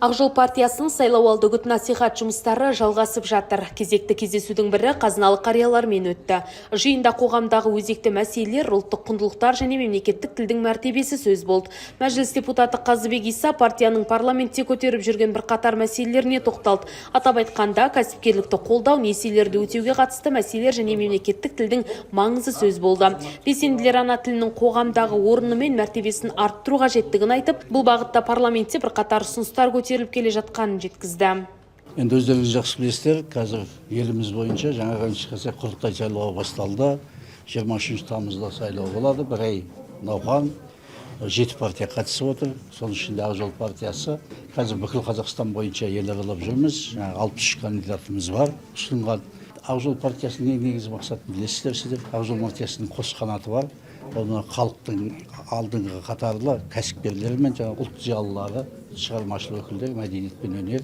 Ақ жол партиясының сайлауалды үгіт насихат жұмыстары жалғасып жатыр. Кезекті кездесудің бірі қазыналы қариялармен өтті. Жиында қоғамдағы өзекті мәселелер, ұлттық құндылықтар және мемлекеттік тілдің мәртебесі сөз болды. Мәжіліс депутаты Қазыбек Иса партияның парламентте көтеріп жүрген бірқатар мәселелеріне тоқталды. Атап айтқанда, кәсіпкерлікті қолдау, несиелерді өтеуге қатысты мәселелер және мемлекеттік тілдің маңызы сөз болды. Белсенділер ана тілінің қоғамдағы орны мен мәртебесін арттыру қажеттігін айтып, бұл бағытта парламентте бірқатар ұсыныстар көтеріліп келе жатқанын жеткізді. Енді өздеріңіз жақсы білесіздер, қазір еліміз бойынша жаңа шығарса, құрылтай сайлауы басталды. 23 тамызда сайлау болады, бір ай науқан. Жеті партия қатысып отыр, соның ішінде Ақ жол партиясы. Қазір бүкіл Қазақстан бойынша ел аралап жүрміз. Жаңағы 63 кандидатымыз бар ұсынған. Ақ жол партиясының ең негізгі мақсатын білесіздер сіздер. Ақ жол партиясының қос қанаты бар. Ол мына халықтың алдыңғы қатарлы кәсіпкерлері мен жаңағы ұлт зиялылары, шығармашылық өкілдері, мәдениет пен өнер,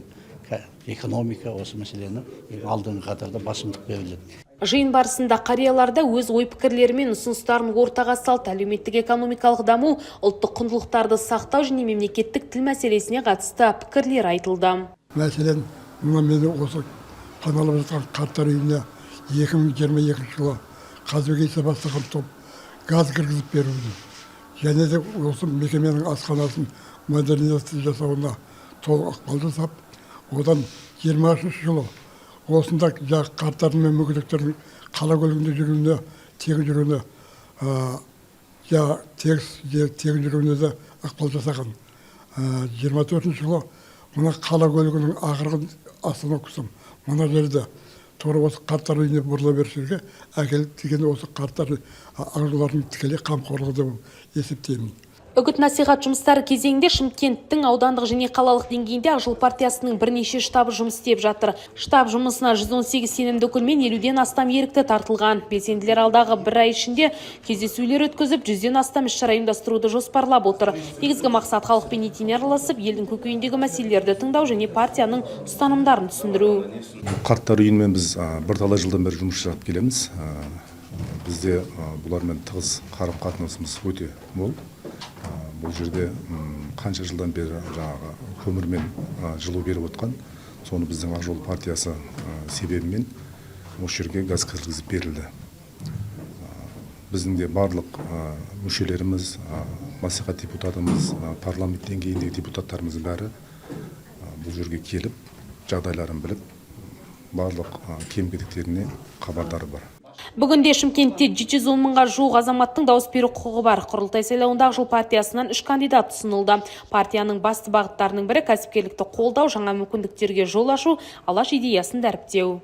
экономика, осы мәселені ең алдыңғы қатарда басымдық беріледі. Жиын барысында қариялар да өз ой-пікірлері мен ұсыныстарын ортаға салды. Әлеуметтік экономикалық даму, ұлттық құндылықтарды сақтау және мемлекеттік тіл мәселесіне қатысты пікірлер айтылды. Мәселен, мына мені осы паналап жатқан қарттар үйіне 2022 жылы Қазыбек Иса бастаған топ газ кіргізіп беруді және де осы мекеменің асханасын модернизация жасауына толық ықпал жасап, одан 23 жылы осында жаңағы қарттардың мен мүгедектердің қала көлігінде жүруіне, тегін жүруіне, жаңағы тегіс, тегін жүруіне де ықпал жасаған. 24 жылы мына қала көлігінің ақырғы остановкасы мына жерде, тура осы қарттар үйіне бұрыла берушіге әкеліп тиген осы қарттар Ақ жолдардың тікелей қамқорлығы деп есептеймін. Үгіт насихат жұмыстары кезеңінде Шымкенттің аудандық және қалалық деңгейінде Ақ жол партиясының бірнеше штабы жұмыс істеп жатыр. Штаб жұмысына 118 сенімді өкіл мен 50-ден астам ерікті тартылған. Белсенділер алдағы бір ай ішінде кездесулер өткізіп, 100-ден астам іс-шара ұйымдастыруды жоспарлап отыр. Негізгі мақсат – халықпен етене араласып, елдің көкейіндегі мәселелерді тыңдау және партияның ұстанымдарын түсіндіру. Қарттар үйімен біз бірталай жылдан бері жұмыс жасап келеміз. Бізде бұлармен тығыз қарым қатынасымыз өте мол. Бұл жерде қанша жылдан бері жаңағы көмірмен жылу беріп отқан, соны біздің Ақ жол партиясы себебімен осы жерге газ кіргізіп берілді. Біздің де барлық мүшелеріміз, мәслихат депутатымыз, парламент деңгейіндегі депутаттарымыздың бәрі бұл жерге келіп, жағдайларын біліп, барлық кем кетіктеріне хабардары бар. Бүгінде Шымкентте 710 мыңға жуық азаматтың дауыс беру құқығы бар. Құрылтай сайлауында Ақ жол партиясынан үш кандидат ұсынылды. Партияның басты бағыттарының бірі – кәсіпкерлікті қолдау, жаңа мүмкіндіктерге жол ашу, Алаш идеясын дәріптеу.